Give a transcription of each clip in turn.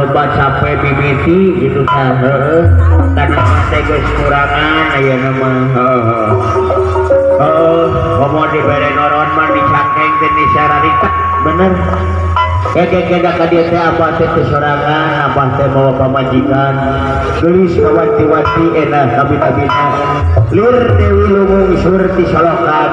Loba capek bibiti gitu tah, heeh. Tanaman teh geus kurangan ayeuna mah, heeh. Heeh, komo dibere noron mah dicangkeng teh disararitek, bener. Keke ka dieu teh abah teh teu sorangan, abah teh mawa pamajikan. Geulis kawanti-wanti enah kabina-bina. Lir Dewi Lumungsur ti Solokan.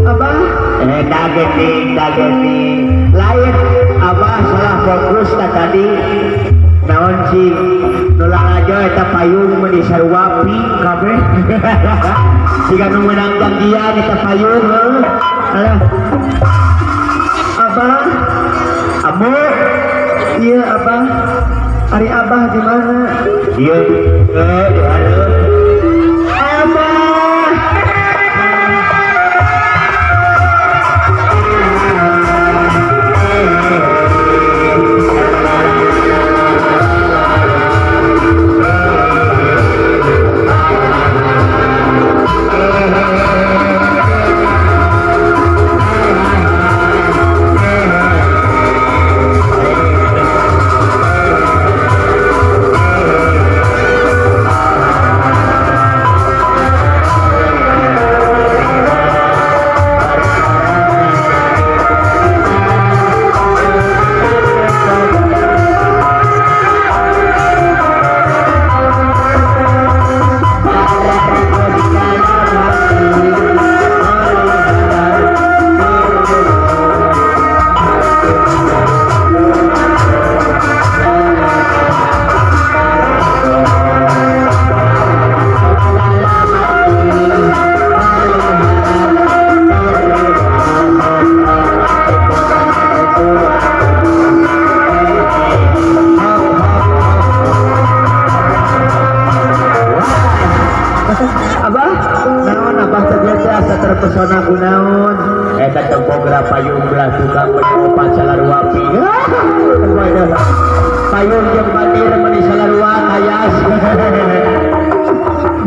Abah, Eh, kageting, kageting. Lain, abah salah fokus ka tadi. Naon sih? Nulang aja eta payung mah disarua pink kabeh. Siga nu meunang janjian eta payung heuh. Alah, Abah, amu iya Abah. Ari Abah di mana? Ieu eh di hareup. Abah. Abah, Naon abah teh teh asa terpesona kunaon? Eta tempogra payung belah tukang meuni opat salarua pink. Payung jeung batir meuni salarua kayas.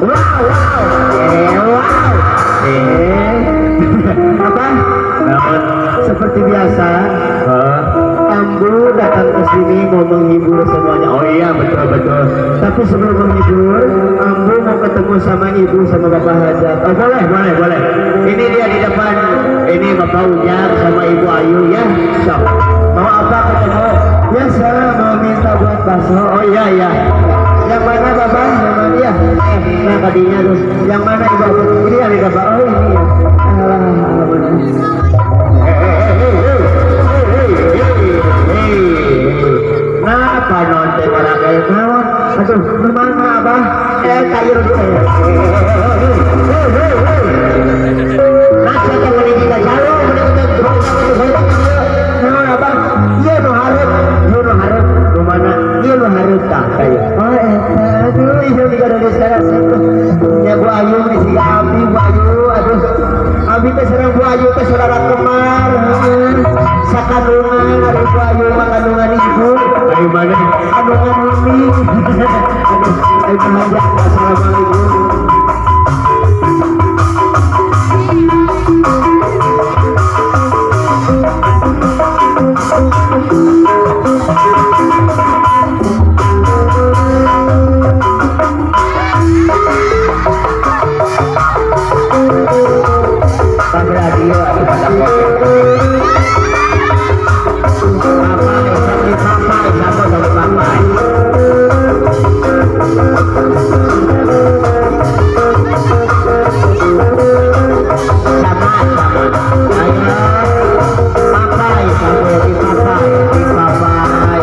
Wow, wow. Eh, wow. Eh, Abah, naon? Seperti biasa, Hah? Ambu datang ke sini mau menghibur semuanya. Oh iya, betul betul. Tapi sebelum menghibur, Ambu mau ketemu sama ibu sama bapak Hajat. Oh, boleh boleh boleh. Ini dia di depan. Ini Bapak Ujang sama Ibu Ayu ya. Sok. Mau apa ketemu? Biasa mau minta buat bakso. Oh iya iya. Yang mana bapak? Yang mana ya? Eh, nah tadinya tuh. Yang mana ibu Hajat? Ini yang di depan. Oh ini ya. Alah, mana? Eh, eh, eh, eh, eh, eh, eh, eh. Napa non teh barang naon? Aduh, mana abah? Eh, tayur eh, eh, eh, eh, eh. Nah, saya boleh kita jauh, boleh kita Naon abah? Iya nu hareup, ieu nu hareup, nu mana? Ieu nu hareup tah saya. Oh, eta, aduh, iya juga dari sekarang. Ya Bu Ayu nih si Abi Bu Ayu, aduh. Abi teh sareng Bu Ayu teh saudara kembar, heeh. Sakandungan ari Bu Ayu mah kandungan ibu. Ayo mana? Kandungan umi. Aduh, ayo hajat. Assalamualaikum. Bang radio atuh pada kopi. Papai, sampai papai, sama sama papai. Sama sama. Ayo, papai, sampai di papai, di papai.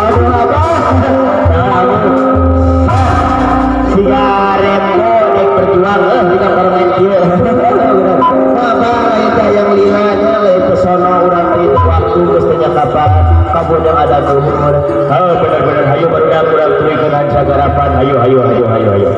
Aduh, apa? Siga Rembo dek berjuang jika permain kieu. Apa lain teh yang lilanya lain pesona urang teh waktu geus teh kapan kabun yang ada nuhun. Heuh, bener-bener hayu barudak urang tuluykeun sagarapan. Hayu hayu hayu hayu hayu.